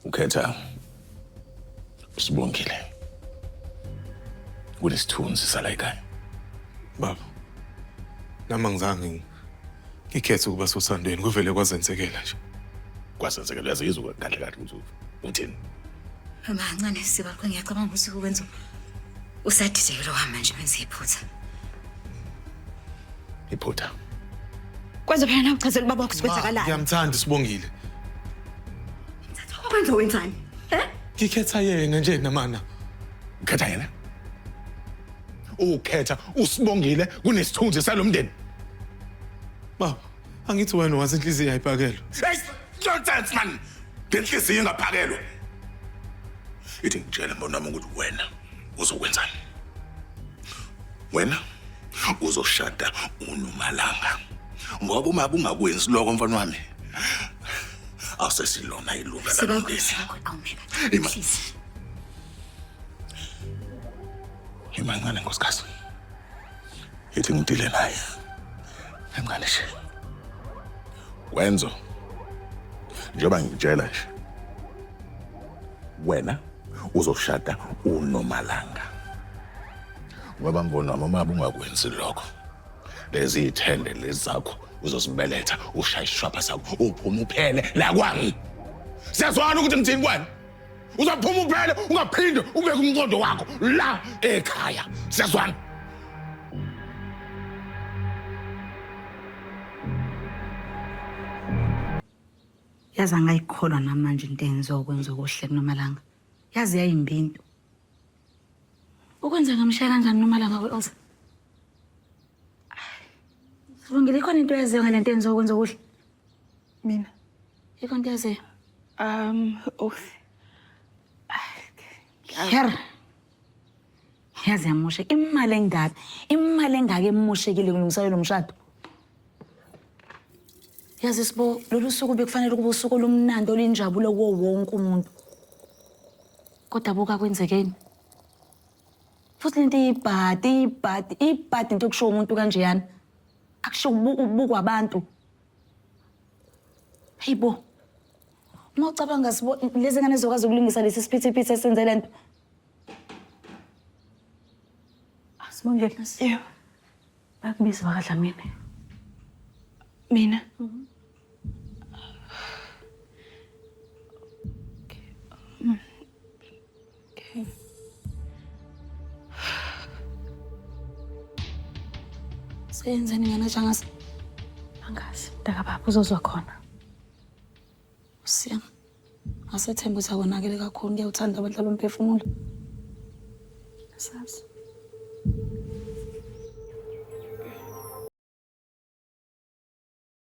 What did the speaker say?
Ukhetha uSibongile kunesithunzi sala ekhaya. Baba, nami angizange ngikhethe ukuba sothandweni, kuvele kwazenzekela nje. Kwasenzekela uyazizwa kahle kahle ukuthi uthini. Mama kancane Sibakho ngiyacabanga ukuthi ukwenza usadidekile ohamba nje wenza iphutha. Iphutha. Kwenza phela nawe uchazela ubaba wakho ukuthi kwenzakalani. Ngiyamthanda uSibongile. Kwenza wenzani? Eh? Ngikhetha yena nje namana. Ukhetha yena? Ukhetha uSibongile kunesithunzi salomndeni. Baba, angithi wena wazi inhliziyo ayipakelwe. Hey, nonsense man. Ngenhliziyo ingaphakelwa. Ithi ngitshele mbona wami ukuthi wena uzokwenzani. Wena uzoshada uNomalanga. Ngoba uma ungakwenzi lokho mfana wami, awusesilona ilunga Sibakho lalomndeni. Sibakho awumeka. Ima. Please. Imancane nkosikazi. Ithi ngidile naye. Emngane nje. Wenzo. Njengoba ngikutshela nje. Wena uzoshada uNomalanga. Ngoba mbono wami uma ungakwenzi lokho. Lezi ithende lezi zakho uzozibeletha ushaye isishwapha sakho uphume uphele la kwami. Siyazwana ukuthi ngithini kwena? Uzophuma uphele ungaphinde ubeke umqondo wakho la ekhaya. Siyazwana? Yazi angayikholwa namanje into enziwa ukwenza okuhle kuNomalanga. Yazi yayimbi into. Ukwenza ngamshaya kanjani Nomalanga we-Oza? Sibongile, ikhona into oyaziyo ngale nto enziwa ukwenza okuhle? Mina. Ikhona into oyaziyo? Oh. Her. Yazi yamosheka imali engaka, imali engaka emoshekile kulungiselelwa lo mshado. Yazi Sibo, lolu suku bekufanele ukuba usuku olumnandi oluyinjabulo kuwo wonke umuntu. Kodwa buka kwenzekeni. Futhi lento iyibhadi, iyibhadi, iyibhadi into yokushiwo umuntu kanjeyana. Akushiwo ubukwa abantu. Hey bo. Uma ucabanga Sibo, lezi ngane zizokwazi ukulungisa lesi siphithiphithi esenze lento. Sibongile. Yebo. Bakubiza bakaDlamini. Mina. Okay. Seyenzeni ngane Shangase? Angazi. Mntakababa uzozwa khona. Siyam. Asethembe ukuthi akonakele kakhulu ngiyawuthanda abadlala umphefumulo. Asazi.